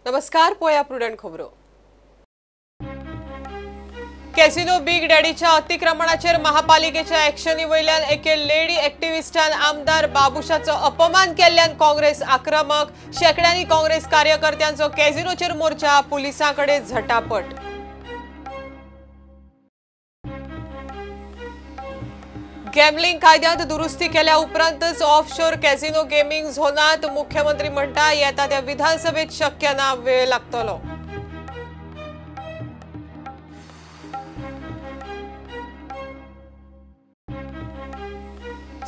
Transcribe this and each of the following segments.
नमस्कार, पोया प्रुडंट खबरो। कॅसिनो बिग डॅडीच्या अतिक्रमणाचेर महापालिकेच्या ऍक्शनी वयल्यान एके लेडी ऍक्टिव्हिस्टान आमदार बाबुशाचो अपमान केल्ल्यान काँग्रेस आक्रमक। शेकड्यांनी काँग्रेस कार्यकर्त्यांचो कॅसिनोचेर मोर्चा, पुलिसां कडेन झटापट। गॅम्बलिंग कायद्यांत दुरुस्ती केल्या उपरांतच ऑफशोर कॅसिनो गेमिंग झोनात मुख्यमंत्री म्हणटा येता त्या विधानसभेत शक्य ना, वेळ लागतलो।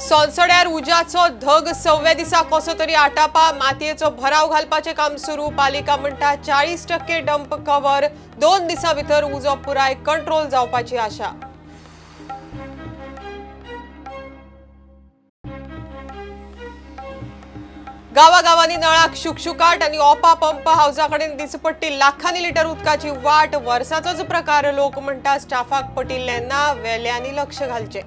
सोनसड्यार उज्याचो धग सव्या दिसा कसो तरी आटापा, मातयेचो भराव घालपाचें काम सुरू। पालिका म्हणटा 40% डंप कव्हर, 2 दिसां भितर उजो पुराय कंट्रोल जावपाची आशा। गावागावांनी नळाक शुकशुकाट आनी ओपा पंप हावजा कडेन दिसपट्टी लाखांनी लिटर उदकाची वाट। वर्साचोच प्रकार, लोक म्हणटा स्टाफाक पटिल्लें ना, वेल्यांनी लक्ष घालचें।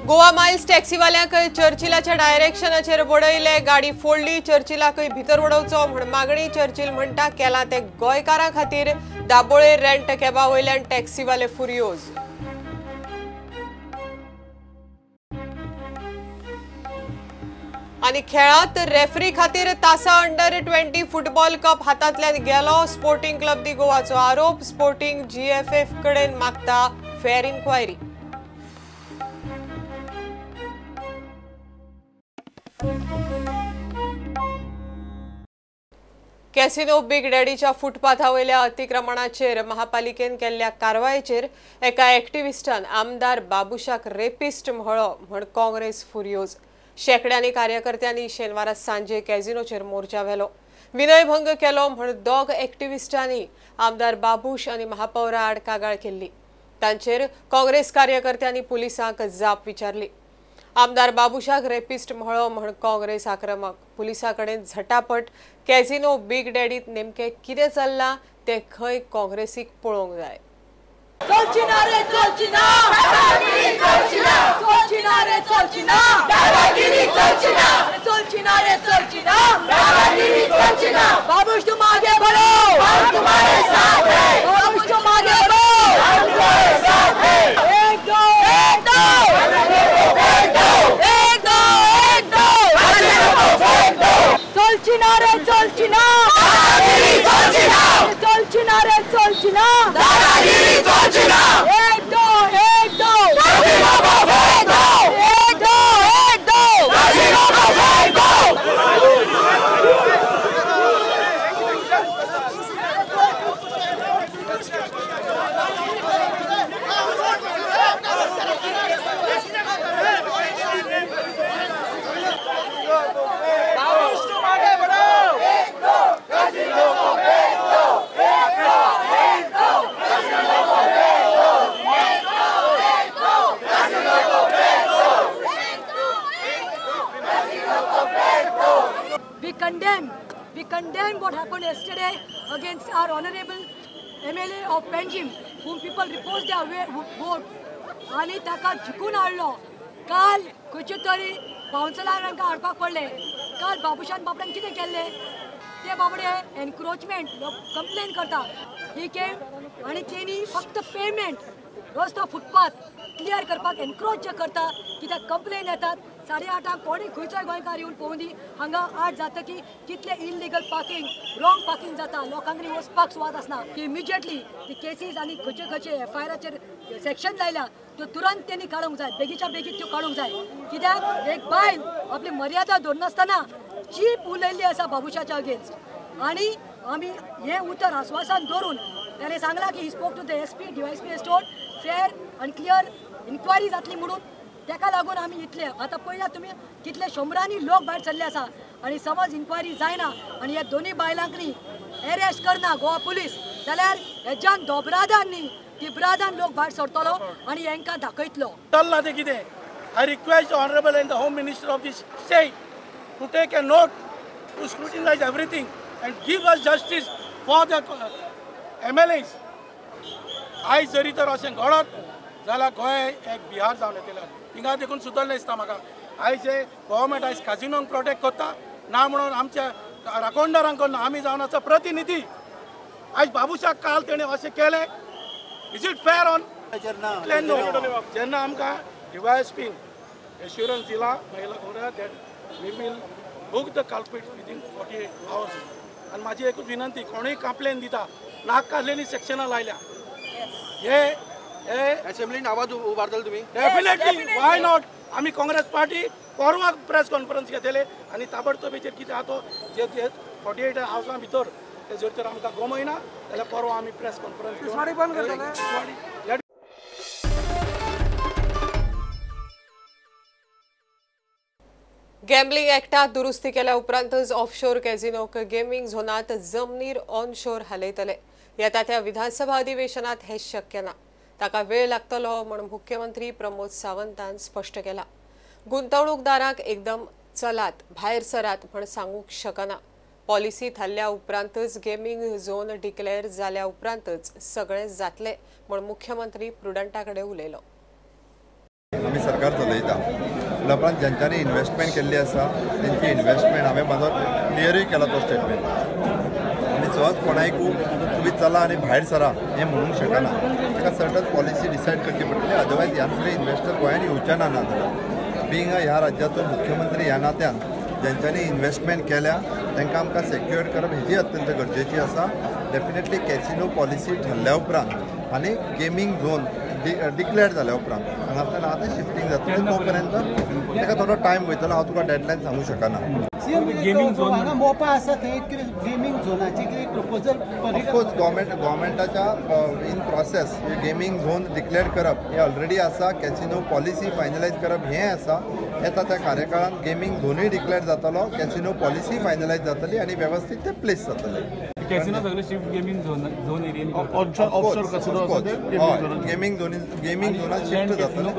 गोवा मायल्स टॅक्सीवाल्यांक चर्चिलाच्या डायरेक्शनाचेर बडयले, गाडी फोडली, चर्चिलाकय भितर उडोवचो म्हण मागणी। चर्चिल म्हणटा केलां तें गोंयकारां खातीर। दाबोळे रेंट कॅबा वयल्यान टॅक्सीवाले फुर्योज। आनी खेळांत रेफरी खातीर तासा अंडर 20 फुटबॉल कप हातांतल्यान गेलो। स्पोर्टिंग क्लब दी गोवाचो आरोप, स्पोर्टिंग जीएफएफ कडेन मागता फेअर इन्क्वायरी। कॅसिनो बिग डॅडीच्या फुटपाथा वयल्या अतिक्रमणाचेर महापालिकेन केल्ल्या कारवायेचेर एका ऍक्टिव्हिस्टान आमदार बाबुशाक रेपिस्ट म्हळो म्हण काँग्रेस फुर्योज। शेकड्यांनी कार्यकर्त्यांनी शेनवारा सांजे कॅसिनोचेर मोर्चा व्हेलो, विनयभंग केलो म्हण दोग ऍक्टिव्हिस्टांनी आमदार बाबूश आनी महापौरा आड कागाळ केल्ली। तांचेर काँग्रेस कार्यकर्त्यांनी पुलिसांक जाप विचारली। आमदार बाबुशाक रेपिस्ट म्हळो म्हण काँग्रेस आक्रमक, पुलिसां कडेन झटापट। कॅसिनो बिग डॅडीत नेमकें कितें चल्लां तें खंय काँग्रेसीक पळोवंक जाय। चलची ना रे चलची ना, दादागिरी चलची ना, चलची ना रे चलची ना, दादागिरी चलची ना, चलची ना रे चलची ना, दादागिरी चलची ना। बाबूश तुम आगे बढ़ो, हम तुम्हारे साथ हैं। बाबूश तुम आगे बढ़ो, हम तुम्हारे साथ हैं। 1 2 1 2 1 2 1 2 1 2 फेंक दो। चलची ना रे चलची ना, दादागिरी चलची ना, चलची ना रे चलची ना, दादागिरी चलची ना। 1 2 1 2 फेंक दो, 1 2 1 2 फेंक दो। We condemn what happened yesterday against our honorable MLA of Panjim, whom people reposed their vote. आनी ताका जिखून हाडलो। काल खंयचे तरी बाउन्सरान तांकां हाडपाक पडले। काल बाबुशान बाबड्यान कितें केल्लें, ते बाबडे एनक्रोचमेंट कंप्लेन करता ही केम आनी तेणी फक्त पेमेंट रस्तो फुटपाथ क्लियर करपाक एनक्रोच जे करता कित्याक कंप्लेन येतात। 8:30 कोणी खंयचोय गोंयकार येवन पळोवंदी दी हांगा 8 जातकी कितले इलिगल पार्किंग रॉंग पार्किंग जाता, लोकांक वचपाक सुवात आसना। की इमिजिएटली ती केसीस आनी खंयचे खंयचे एफआयआराचेर सेक्शन लायल्या त्यो तुरंत तेणी काडूंक जाय, बेगीच्या बेगीन त्यो काडूंक जाय। कित्याक एक बायल आपली मर्यादा दवरनासतना चीप उलयल्ली आसा बाबुशाच्या अगेन्स्ट। आनी आमी हें उतर आस्वासन दवरून ताणें सांगलां की he spoke to the SP DySP has told fair आनी क्लियर इन्क्वायरी जातली म्हणून। ताका लागून आमी इतले आतां पळयात तुमी कितले शंबरांनी लोक भायर सरले आसा आनी समज इन्क्वायरी जायना आनी ह्या दोनूय बायलांक न्ही एरेस्ट करना गोवा पुलीस जाल्यार हेज्यान दोबरादान न्ही तिब्रादान लोक भायर सरतलो आनी हेंकां दाखयतलो। चल्लां तें कितें। I request the honourable and the home minister of this state to take a note, to scrutinise everything and give us justice for the MLAs. आयज जरी तर अशें घडत जाल्यार गोंय एक बिहार जावन येतलें। हिंगा देखून सुदरलें दिसता म्हाका। आयज हे गव्हर्मेंट आयज काजिनोंक प्रोटेक्ट करता ना म्हणून आमच्या राखणदारांक करना. आमी जावन आसा प्रतिनिधी. आयज बाबूशाक काल तेणें अशें केलें, is it fair on इतलें न्हू. जेन्ना आमकां डीवायएसपीन एश्युरन्स दिला महिला खबर that we will book the culprit within 48 hours. आनी म्हाजी एकूच विनंती, कोणूय कंप्लेन दिता, नाक काडलेली सेक्शनां लायल्या, हे असेंब्लीन आवाज उबारतले तुमी? Definitely, why not. आमी काँग्रेस पार्टी परवा प्रेस कॉन्फरन्स घेतले आनी ताबडतोबीचेर कितें आहा तो जे 48 आवर्सां भितर ते जर तर आमकां गमयना जाल्यार परवा आमी प्रेस कॉन्फरन्स घेवन. गॅम्बलिंग ऍक्टात दुरुस्ती केल्या उपरांतच ऑफशोर कॅझिनोक गेमिंग झोनात जमनीर ऑनशोर हालयतले. येता त्या विधानसभा अधिवेशनात हे शक्य ना, ताका वेळ लागतलो म्हूण मुख्यमंत्री प्रमोद सावंतान स्पश्ट केला. गुंतवणूकदारांक एकदम चलात भायर सरात म्हण सांगूंक शकना. पॉलिसी थारल्या उपरांतच गेमिंग झोन डिक्लेअर जाल्या उपरांतच सगळें जातलें म्हूण मुख्यमंत्री प्रुडंटा कडेन उलयलो. आमी सरकार चलयता उपरांत ज्यांच्यानी इन्वेस्टमेंट केल्ली आसा तेंची इन्वेस्टमेंट हांवें म्हाजो क्लियरूय केला तो स्टेटमेंट. आमी सहज कोणायकू तुमी चला आनी भायर सरा हें म्हणूंक शकना. ताका सर्टन पॉलिसी डिसायड करची पडटली, अदरवायज ह्या फुडें इन्वेस्टर गोंयांत येवचे ना. नाजाल्यार बिंग ह्या राज्याचो मुख्यमंत्री ह्या नात्यान ज्यांच्यांनी इन्वेस्टमेंट केल्या तांकां आमकां सेक्युअर करप हेजी अत्यंत गरजेची आसा. डेफिनेटली कॅसिनो पॉलिसी ठरल्या उपरांत आनी गेमींग झोन डिक्लेअर जाल्या उपरांत हांगांतल्यान आतां शिफ्टींग जातलें तो पर्यंत ताका थोडो टायम वयतलो. हांव तुका डेडलायन सांगूंक शकना. गेमिंग झोन मोपा आसा थंय गेमिंग झोनाची कितें प्रपोजल? ऑफकोर्स गव्हर्मेंटाच्या in process gaming zone declare करप हें ऑलरेडी आसा. कॅसिनो पॉलिसी फायनलायज करप हें आसा. येता त्या कार्यकाळान गेमिंग झोनूय डिक्लेअर जातलो, कॅसिनो पॉलिसी फायनलायज जातली आनी वेवस्थीत ते प्लेस जातले. कॅसिनो सगळे शिफ्ट गेमिंग झोन एरियेन गेमिंग गेमिंग झोनात शिफ्ट जातले,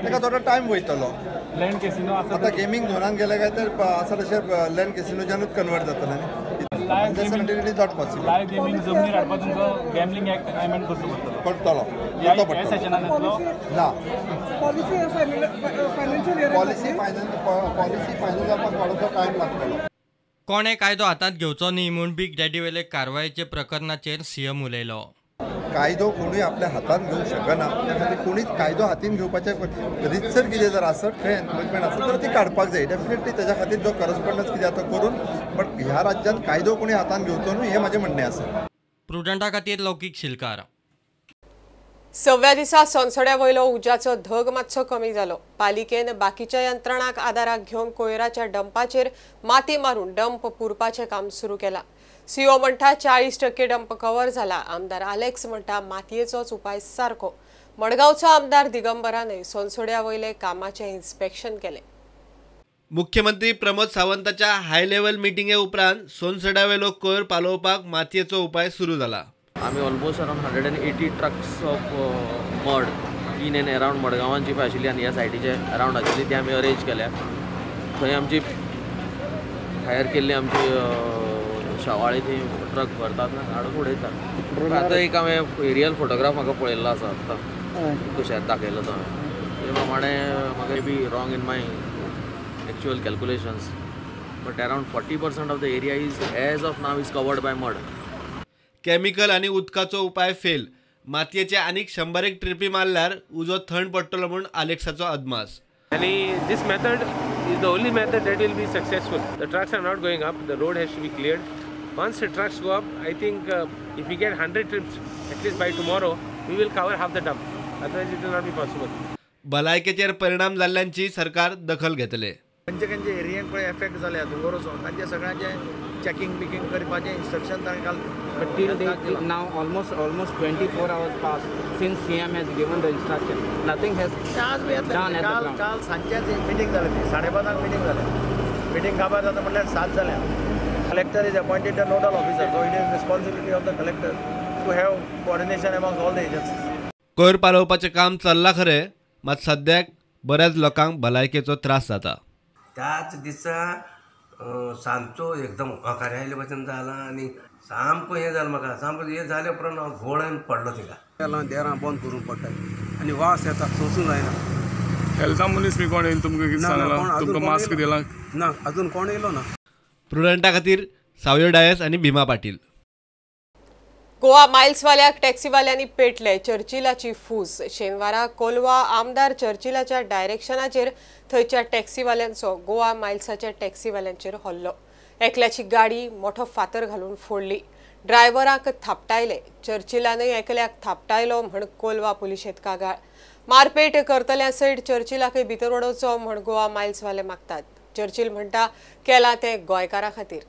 ताका थोडो टायम वयतलो. लँड कॅसिनो आतां गेमिंग झोनान गेले काय तर आसा तशें लँड कॅसिनोच्यानूच कन्वर्ट जातलें न्ही. It is not possible. Live gaming जमनीर हाडपाक तुमकां गॅम्बलिंग एक्ट अमेंड करचो पडटलो. पडटलो सेशनान येतलो ना. पॉलिसी फायनल जावपाक थोडोसो टायम लागतलो. कोणे कायदो हातांत घेवचो न्ही म्हूण बिग डॅडी वेले कारवायेचे प्रकरणाचेर सीएम उलयलो. कायदो कोणूय आपल्या हातांत घेवंक शकना, त्या खातीर कोणीच कायदो हातीन घेवपाचें रितसर कितें जर आसत थंय एनक्रोचमेंट आसत तर ती काडपाक जाय. डेफिनेटली ताच्या खातीर जो करस्पॉन्डन्स कितें आतां करून, बट ह्या राज्यांत कायदो कोणी हातांत घेवचो न्हू हें म्हाजें म्हणणें आसा. प्रुडंटा खातीर लौकीक शिलकार. सव्या दिसा सोनसड्या वयलो उज्याचो धग मातसो कमी जालो. पालिकेन बाकीच्या यंत्रणांक आदाराक घेवन कोयराच्या डंपाचेर माती मारून डंप पुरपाचें काम सुरू केलां. सीओ म्हणटा 40% डंप कव्हर जाला. आमदार आलेक्स म्हणटा मातयेचोच उपाय सारको. मडगांवचो आमदार दिगंबरानय सोनसड्या वयले कामाचें इन्स्पेक्शन केलें. मुख्यमंत्री प्रमोद सावंताच्या हाय लेव्हल मिटिंगे उपरांत सोनसड्यावेलो कोयर पालोवपाक मातयेचो उपाय सुरू जाला. आमी almost around 180 trucks of mud in and around मडगांवान जी पळय आशिल्ली आनी ह्या सायडीचे अरावंड आशिल्ली ती आमी अरेंज केल्या. थंय आमची हायर केल्ली आमची शेवाळी थंय ट्रक भरतात हाडून उडयतात. आतां एक हांवें एरियल फोटोग्राफ म्हाका पळयल्लो आसा आत्तां कशें दाखयलो तो हांवें ते प्रमाणे म्हाका be wrong in my actual calculations but around 40% of the area is as of now is covered by mud. Chemical आनी उदकाचो उपाय फेल. मातयेचे आनीक 100 ट्रिपी मारल्यार उजो थंड पडटलो म्हूण आलेक्साचो अदमास. आनी this method is the only method that will be successful. The trucks are not going up, the road has to be cleared. Once the trucks go up, I think if we get 100 trips at least by tomorrow, we will cover half the dump. Otherwise it will not be possible. भलायकेचेर परिणाम जाल्ल्यांची सरकार दखल घेतले. खंयचे खंयचे एरियेक पळय effect जाल्या दोंगर वचून तांचे सगळ्यांचे चॅकिंग बिकिंग करपाचें इन्स्ट्रक्शन तांकां काल. But till date, now almost 24 hours passed since CM has given the instruction. Nothing has done at the ground. काल सांजचेच मिटींग जालें, 5:30 मिटींग जालें. मिटींग काबार जाता म्हणल्यार 7 जाल्या. Collector is appointed the nodal officer, so it is responsibility of the collector to have coordination among all the agencies. कोयर पालोवपाचें काम चल्लां खरें, मात सद्याक बऱ्याच लोकांक भलायकेचो त्रास जाता. त्याच दिसा सांजचो एकदम ओंकारे आयले भशेन जाला आनी सामको हें जालें म्हाका, सामको हें जालें उपरांत हांव घोळ आनी पडलो थिंगा. देरां बंद करूंक पडटा आनी वास येता, सोंसूंक जायना. हेल्था मनीस बी कोण येयलो तुमकां कितें सांगलां? तुमकां मास्क दिला ना? अजून कोण येयलो ना. प्रुडंटा खातीर सावयो डायस आनी भीमा पाटील. गोवा मायल्सवाल्याक टॅक्सीवाल्यांनी पेटले चर्चिलाची फूस. शेनवारा कोलवा आमदार चर्चिलाच्या डायरेक्शनाचेर थंयच्या टॅक्सीवाल्यांचो गोवा मायल्साच्या टॅक्सीवाल्यांचेर हल्लो. एकल्याची गाडी मोठो फातर घालून फोडली. ड्रायव्हराक थापटायले. चर्चिलानय एकल्याक थापटायलो म्हण कोलवा पुलिशेंत कागाळ. मारपेट करतल्या सयत चर्चिलाकय भितर उडोवचो म्हण गोवा मायल्सवाले मागतात. चर्चिल म्हणटा केला तें गोंयकारां खातीर.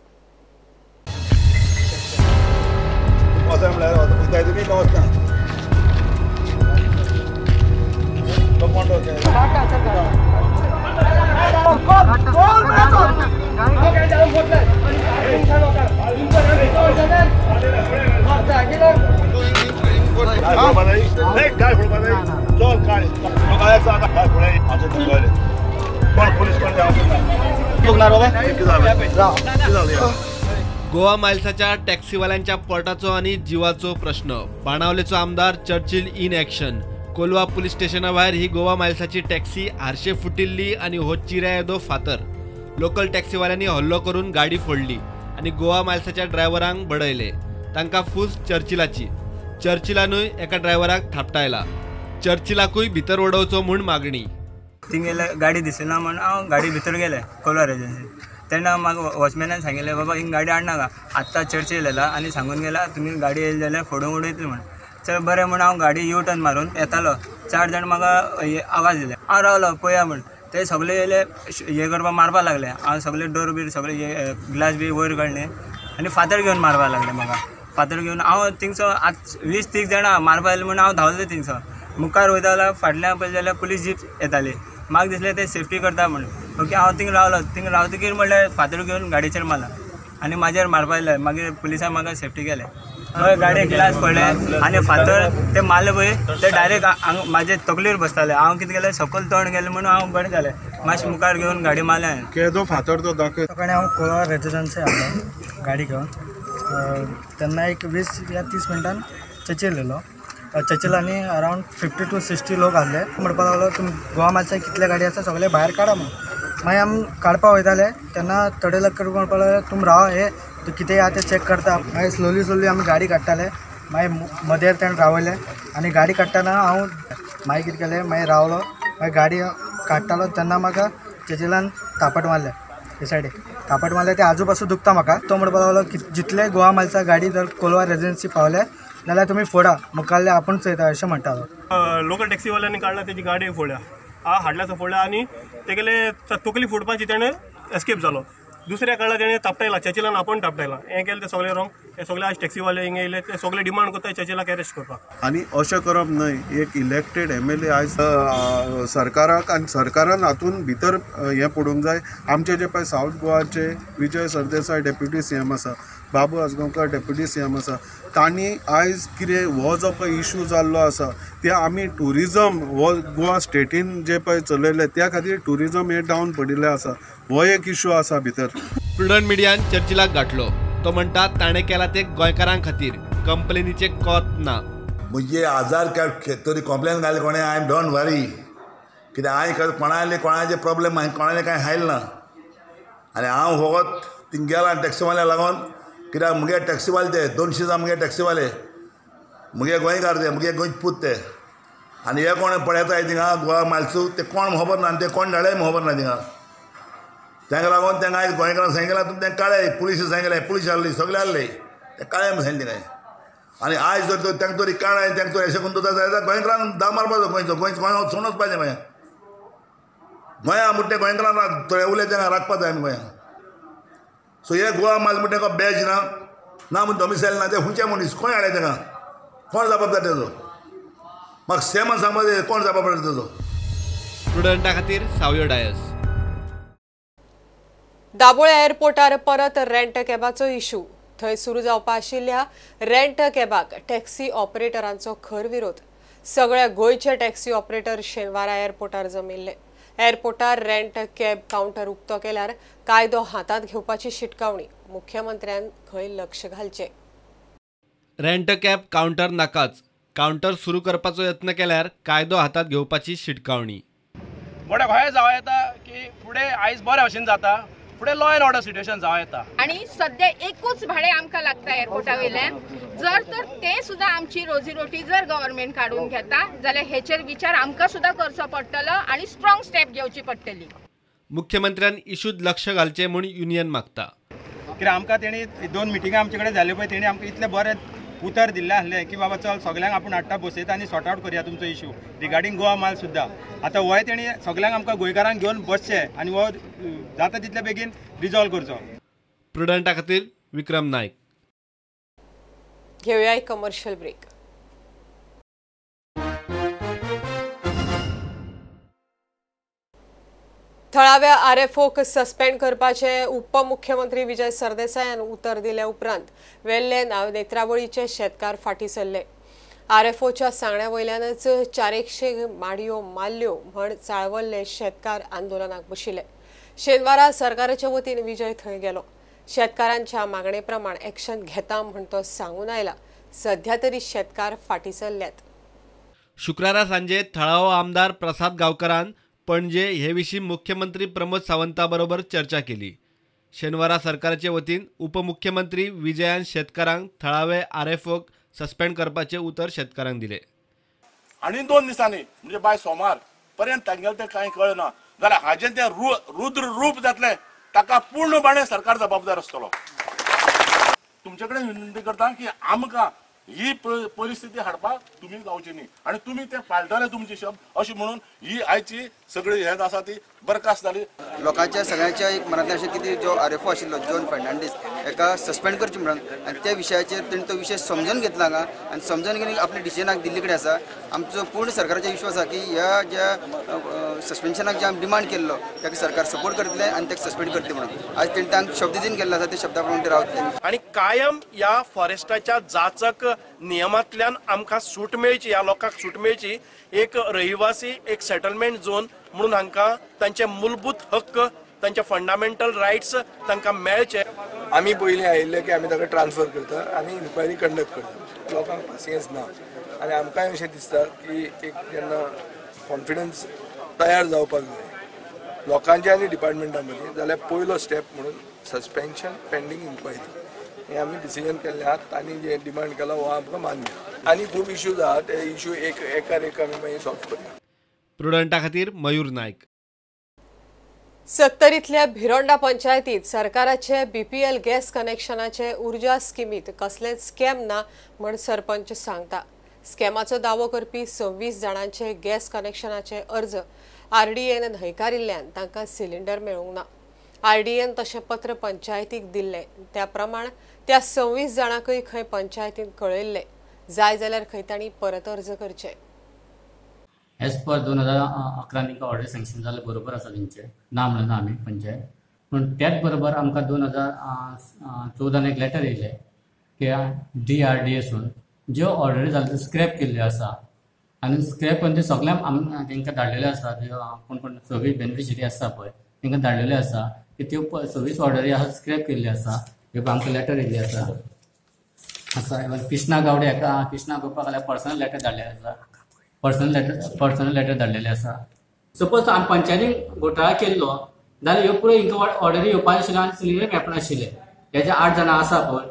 गोवा मायल्साच्या टॅक्सीवाल्यांच्या पोटाचो आनी जिवाचो प्रश्न. बाणावलेचो आमदार Churchill in action. Colva police स्टेशना भायर ही गोवा मायल्साची टॅक्सी आरशे फुटिल्ली आनी हो चिऱ्या येदो फातर. लोकल टॅक्सीवाल्यांनी हल्लो करून गाडी फोडली आनी गोवा मायल्साच्या ड्रायव्हरांक बडयले. तांकां फूस चर्चिलाची. चर्चिलानूय एका ड्रायव्हराक थापटायला. चर्चिलाकूय भितर उडोवचो म्हूण मागणी. थिंग गाडी दिसना म्हण हांव गाडी भितर गेले कोलवा एजन्सी. तेन्ना म्हाका वॉचमॅनान सांगिल्लें, बाबा हिंग गाडी हाडनाका, आत्तां चर्चिल येयला आनी सांगून गेला तुमी गाडी येयली जाल्यार फोडून उडयतली म्हण. चल बरें म्हण हांव गाडी यू टर्न मारून येतालो. 4 जाण म्हाका आवाज दिले. हांव रावलो पळया म्हण. ते सगळे येयले हे करपाक मारपाक लागले. हांव सगळे डोर बीर सगळे ग्लास बी वयर काडले आनी फातर घेवन मारपाक लागले म्हाका. फातर घेवन हांव थिंगसो आतां 20-30 जाणां मारपाक येयले म्हूण हांव धांवलो थिंगसो. मुखार वयता जाल्यार फाटल्यान पळयलें जाल्यार पुलीस जीप येताली. म्हाका दिसलें ते सेफ्टी करता म्हूण. ओके हांव थिंग रावलो. थिंग रावतकीर म्हणल्यार फातर घेवन गाडयेचेर मारला आनी म्हाजेर मारपा येयले. मागीर पुलिसान म्हाका सेफ्टी केलें. हय गाडये ग्लास पडले आनी फातर ते मारले पळय ते डायरेक्ट म्हाजे तकलेर बसताले. हांव कितें केलें सकयल तोंड गेलें म्हणून हांव बरें जालें. मातशें मुखार घेवन गाडी मारले हांवें. केदो फातर तो दाखय. सकाळी हांव कोलवा रेजिडन्सी आसलो गाडी घेवन. तेन्ना एक 20 या 30 मिनटान चर्चिल येयलो. चर्चिल आनी अरावंड 50 to 60 लोक आसले. म्हणपाक लागलो तुमी गोवा मायल्सा कितले गाडी आसा सगळे भायर काडा म्हूण. मागीर आमी काडपाक वयताले तेन्ना थोडे लोक म्हणपाक लागले तुमी राव हे कितें आहा तें चॅक करता. मागीर स्लोली स्लोली आमी गाडी काडटाले. मागीर मदेर तेणें रावयलें आनी गाडी काडटना हांव मागीर कितें केलें मागीर रावलो. मागीर गाडी काडटालो तेन्ना म्हाका चर्चिलान थापट मारलें. हे सायडीक थापट मारलें तें आजू पासून दुखता म्हाका. तो म्हणपाक लागलो की जितले गोवा मायल्सा गाडी जर कोलवा रेजिडन्सी पावले जाल्यार तुमी फोडा मुखाल्ले आपूण चोयता अशें म्हणटालो. लोकल टॅक्सीवाल्यांनी काडला तेजी गाडी फोडल्या, हाडल्याचो फोडल्या आनी तेगेले तकली फोडपाची तेणें एस्केप जालो. दुसऱ्या काडला तेणें तापटायला, चर्चिलान आपूण तापटायला. हें केलें तें सगळें रॉंग. हे सगळे आज टॅक्सीवाले हिंगा येयले ते सगळे डिमांड करता चर्चिलाक अरेस्ट करपाक. आनी अशें करप न्हय. एक इलेक्टेड MLA आयज सरकाराक आनी सरकारान हातून भितर हें पडूंक जाय. आमचे जे पळय सावथ गोवाचे विजय सरदेसाय डेप्युटी CM आसा, बाबू आजगांवकर डेप्युटी CM आसा, तांणी आयज कितें हो जो पळय इशू जाल्लो आसा ते आमी ट्युरिजम हो गोवा स्टेटीन जे पळय चलयले त्या खातीर ट्युरिजम हें डावन पडिल्लें आसा. हो एक इशू आसा भितर. प्रुडंट मिडियान चर्चिलाक गाठलो. तो म्हणटा ताणें केला ते गोंयकारां खातीर, कंप्लेनीचें कोत ना. म्हजे आधार कार्ड तरी कंप्लेन घाली कोणें, I am don't वरी. कित्याक हांवें कोणाले कोणाचे प्रॉब्लेम हांवें कोणाले कांय हायल ना. आनी हांव फकत थिंग गेला टॅक्सीवाल्या लागून. कित्याक मुगे टॅक्सीवाले ते 200 जाण मुगे टॅक्सीवाले, मुगे गोंयकार ते, मुगे गोंयचे पूत ते. आनी हे कोण पळयताय थिंगा गोवा मायल्सू ते कोण खबर ना आनी ते कोण धाडले खबर ना थिंगा. तांकां लागून तांकां आयज गोंयकारांक सांगिल्लें तुमी तें काडे, पुलीस सांगिल्लें, पुलीस आहली सगळे आहले ते काडे म्हूण सांगिल्लें थिंगां. आनी आयज जर तांकां तरी काडाय तांकां तरी अशें करून दवरता जाल्यार गोंयकारांक दाम मारपाचो. गोंयचो गोंय गोंय सोडून वचपाचें. मागीर गोंया म्हणटा ते गोंयकारांक थोडे उलयता तांकां राखपाक जाय आमी गोंया. सो हे गोवा मायल्स म्हणटा तेका बॅज ना, ना म्हण डॉमिसायल ना, ते खंयचे मनीस कोण हाडले तांकां, कोण जबाबदार तेजो? म्हाका सेमान सांगपाक जाय कोण जबाबदार तेजो. प्रुडंटा खातीर सावयो डायस. दाबोळे एअरपोर्टार परत रेंट कॅबाचो इशू. थंय सुरू जावपा आशिल्ल्या रेंट कॅबाक टॅक्सी ऑपरेटरांचो खर विरोध. सगळ्या गोंयचे टॅक्सी ऑपरेटर शेनवारा एअरपोर्टार जमिल्ले. एअरपोर्टार रेंट कॅब कावंटर उक्तो केल्यार कायदो हातांत घेवपाची शिटकावणी. मुख्यमंत्र्यान खंय लक्ष घालचें. रेंट कॅब कावंटर नाकाच, कावंटर सुरू करपाचो यत्न केल्यार कायदो हातांत घेवपाची शिटकावणी. मोठ्या गोंया जावं येता की फुडें आयज बऱ्या भशेन जाता, फुडें लॉ एंड ऑर्डर सिट्युएशन जावं येता. आनी सद्या एकूच भाडें आमकां लागता एअरपोर्टा वयल्यान, जर तर ते सुद्दां आमची रोजी रोटी जर गव्हर्मेंट काडून घेता जाल्यार हेचेर विचार आमकां सुद्दां करचो पडटलो आनी स्ट्रॉंग स्टेप घेवची पडटली. मुख्यमंत्र्यान इशूत लक्ष घालचें म्हूण युनियन मागता. कित्याक आमकां तेणी 2 मिटिंगां आमचे कडेन जाल्यो पळय, तेणी आमकां इतलें बरें उतर दिल्लें आसलें की बाबा चल सगल्यांक आपूण हाडटा बसयता आनी सॉर्ट आवट करया तुमचो इशू रिगार्डींग गोवा माल सुद्दां. आतां होय तेणी सगल्यांक आमकां गोंयकारांक घेवन बसचें आनी हो जाता तितले बेगीन रिजॉल्व करचो. प्रुडंटा खातीर विक्रम नायक. घेवया एक कमर्शियल ब्रेक. थळाव्या आरएफओक सस्पेंड करपाचे उपमुख्यमंत्री विजय सरदेसायान उतर दिल्या उपरांत वेल्ले नेत्रावळीचे शेतकार फाटीं सरले. आरएफओच्या सांगण्या वयल्यानच 400 माडयो मारल्यो म्हण चाळवल्ले शेतकार आंदोलनाक बशिल्ले. शेनवारा सरकाराच्या वतीन विजय थंय गेलो. शेतकारांच्या मागणे प्रमाण एक्शन घेता म्हण तो सांगून आयला. सध्या तरी शेतकार फाटीं सरल्यात. शुक्रारा सांजे थळावो आमदार प्रसाद गांवकरान पणजे हे विशीं मुख्यमंत्री प्रमोद सावंता बरोबर चर्चा केली. शेनवारा सरकाराचे वतीन उपमुख्यमंत्री विजयान शेतकारांक थळावे आरएफओक सस्पेंड करपाचे उतर शेतकारांक दिले. आनी 2 दिसांनी म्हणजे बाय सोमार पर्यंत तांगेलें तें कांय कळना जाल्यार हाजें तें रुद्र रूप जातलें, ताका पूर्णपणे सरकार जबाबदार आसतलो. तुमचे कडेन विनंती करता की आमकां ही परिस्थिती हाडपाक तुमी जावची न्ही आनी तुमी ते पाळटले तुमचे शब्द अशें म्हणून ही आयची सगळी हें आसा ती बरखास्त जाली. लोकांच्या सगळ्यांच्या एक मनांतलें अशें कितें जो आरएफओ आशिल्लो जॉन फर्नांडीस हेका सस्पेंड करचें म्हणून, आनी त्या विशयाचेर तेणी तो विशय समजून घेतला हांगा आनी समजून घेवन आपल्या डिसिजनाक दिल्ली कडेन आसा. आमचो पूर्ण सरकाराचो विश्वास आसा की ह्या ज्या सस्पेन्शनाक जे आमी डिमांड केल्लो ताका सरकार सपोर्ट करतलें आनी ताका सस्पेंड करतलें म्हणून आज तेणी तांकां शब्द दिवन गेल्लो आसा, त्या शब्दा प्रमाण ते रावतले. आनी कायम ह्या फॉरेस्टाच्या जाचक नियमांतल्यान आमकां सूट मेळची, ह्या लोकांक सूट मेळची, एक रहिवासी एक सेटलमेंट झोन म्हणून हांकां तांचे मूलभूत हक्क, तांचे फंडामेंटल रायट्स तांकां मेळचे. आमी पयलीं आयिल्ले की आमी ताका ट्रान्सफर करता आनी इन्क्वायरी कंडक्ट करता, लोकांक पासियेंस ना आनी आमकांय अशें दिसता की एक जेन्ना कॉन्फिडन्स तयार जावपाक जाय लोकांच्या आनी डिपार्टमेंटा मदीं, जाल्यार पयलो स्टेप म्हणून सस्पेन्शन पेंडींग इन्क्वायरी हे आमी डिसिजन केल्लें आहा. तांणी जे डिमांड केला हो आमकां मान्य. आनी खूब इश्यूज आहा, ते इश्यू एक एकार एक आमी मागीर सॉल्व करया. प्रुडंटा खातीर मयूर नायक. सत्तरींतल्या भिरोंडा पंचायतीत सरकाराचे बीपीएल गॅस कनेक्शनाचे उर्जा स्किमीत कसलेंच स्कॅम ना म्हण सरपंच सांगता. स्कॅमाचो दावो करपी 26 जाणांचे गॅस कनेक्शनाचे अर्ज आरडीएन न्हयकारिल्ल्यान तांकां सिलिंडर मेळूंक ना. आरडीएन तशें पत्र पंचायतीक दिल्लें, त्या प्रमाण त्या 26 जाणांकय खंय पंचायतीन कळयल्लें. जाय जाल्यार खंय तांणी परत अर्ज करचे. एज पर 2011 तांकां ऑर्डर सँक्शन जालें, बरोबर आसा तेंचें, ना म्हणना आमी पंचायत. पूण त्याच बरोबर आमकां 2014 एक लेटर येयलें की DRDA सून ज्यो ऑर्डरी जाल्यो त्यो स्क्रॅप केल्ल्यो आसा आनी स्क्रॅप करून ते सगळ्यांक आम तांकां धाडलेल्यो आसा, त्यो कोण कोण 26 बेनिफिशरी आसा पळय तांकां धाडलेल्यो आसा की त्यो 26 ऑर्डरी आसा स्क्रॅप केल्ल्यो आसा. ह्यो आमकां लेटर येयल्ली आसा आसा. इवन कृष्णा गावडे हाका, कृष्णा गोपाक जाल्यार पर्सनल लेटर धाडलेलें आसा, पर्सनल लेटर धाडलेले आसा. सपोज आमी पंचायतीन घोटाळा केल्लो जाल्यार ह्यो पुरो हिंका ऑर्डरी येवपा आशिल्ल्यो आनी सिलिंडर मेळपा नाशिल्ले. हे जे 8 जाणां आसा पळय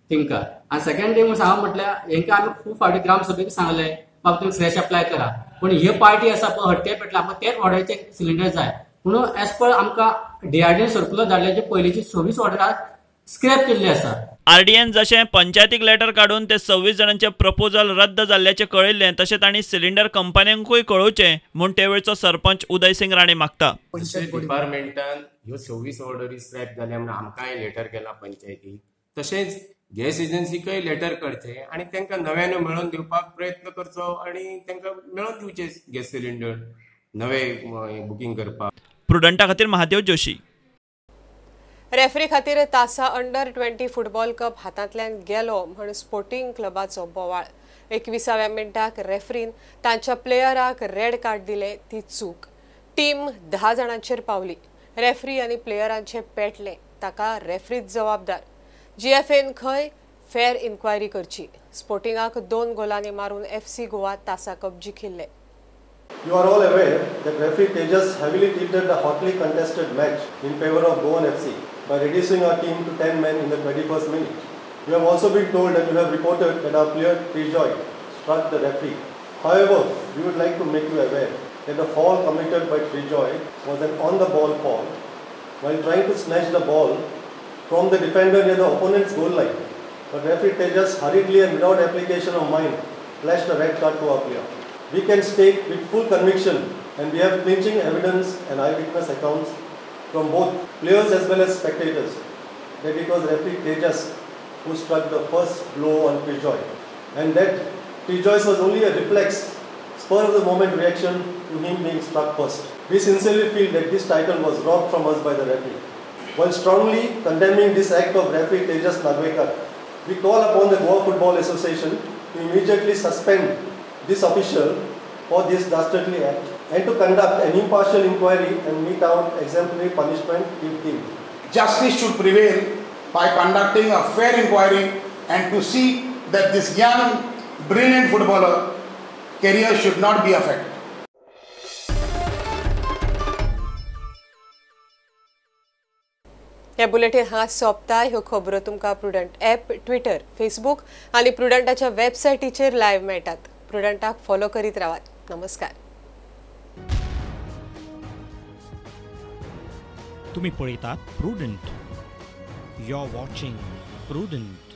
तेंकां. आनी सेकंड थिंग सांगप म्हटल्यार हेंकां आमी खूब फावटी ग्रामसभेक सांगलें बाबा तुमी फ्रेश अप्लाय करा, पूण हे पार्टी आसा पळय हट्टे पेटला आमकां तेच ऑर्डरीचे सिलिंडर जाय म्हणून एज पर आमकां DRDA circular धाडले जे पयलींची 26 ऑर्डर स्क्रॅप केल्ली आसा. आरडीएन जशें पंचायतीक लेटर काडून ते 26 जाणांचे प्रपोजल रद्द जाल्ल्याचें कळयल्लें, तशें तांणी सिलिंडर कंपन्यांकूय कळोवचें म्हूण ते वेळचो सरपंच उदयसिंग राणे मागता. डिपार्टमेंटान ह्यो 26 ऑर्डरी स्क्रॅप जाल्या म्हणून आमकांय लेटर केला पंचायतीक, तशेंच गॅस एजन्सीकय लेटर करचें आनी तांकां नव्यान मेळोवन दिवपाक प्रयत्न करचो आनी तांकां मेळोवन दिवचे गॅस सिलिंडर नवे बुकींग करपाक. प्रुडंटा खातीर महादेव जोशी. रेफरी खातीर तासा अंडर 20 फुटबॉल कप हातांतल्यान गेलो म्हण स्पोर्टिंग क्लबाचो बोवाळ. 21व्या मिनटाक रेफरीन तांच्या प्लेयराक रेड कार्ड दिले ती चूक. टीम 10 जाणांचेर पावली. रेफरी आनी प्लेयरांचे पेटले, ताका रेफरीच जबाबदार. GFAन खंय फेर इन्क्वायरी करची. स्पोर्टिंगाक 2 गोलांनी मारून FC Goa तासा cup जिखिल्ले. You are all aware that referee Tejas heavily tilted the hotly contested match in favour of Goan FC by reducing our team to 10 men in the 21st minute. You have also been told and you have reported that our player Trijoy struck the referee. However, we would like to make you aware that the foul committed by Trijoy was an on-the-ball foul while trying to snatch the ball from the defender near the opponent's goal line. But referee Tejas hurriedly and without application of mind flashed a red card to our player. We can state with full conviction, and we have clinching evidence and eyewitness accounts from both players as well as spectators, that it was referee Tejas who struck the first blow on Trijoy, and that Trijoy's was only a reflex, spur of the moment reaction to him being struck first. We sincerely feel that this title was robbed from us by the referee. While strongly condemning this act of referee Tejas Nagvekar, we call upon the Goa Football Association to immediately suspend this official for this dastardly act and to conduct an impartial inquiry and mete out exemplary punishment if deemed. Justice should prevail by conducting a fair inquiry and to see that this young, brilliant footballer career should not be affected. हे bulletin हांगा सोंपता. ह्यो खबरो तुमकां prudent app, Twitter, Facebook आनी प्रुडंटाच्या वेबसायटीचेर live मेळटात. प्रुडंटाक follow करीत रावात. नमस्कार. तुम्ही पळयतात Prudent. You are watching Prudent.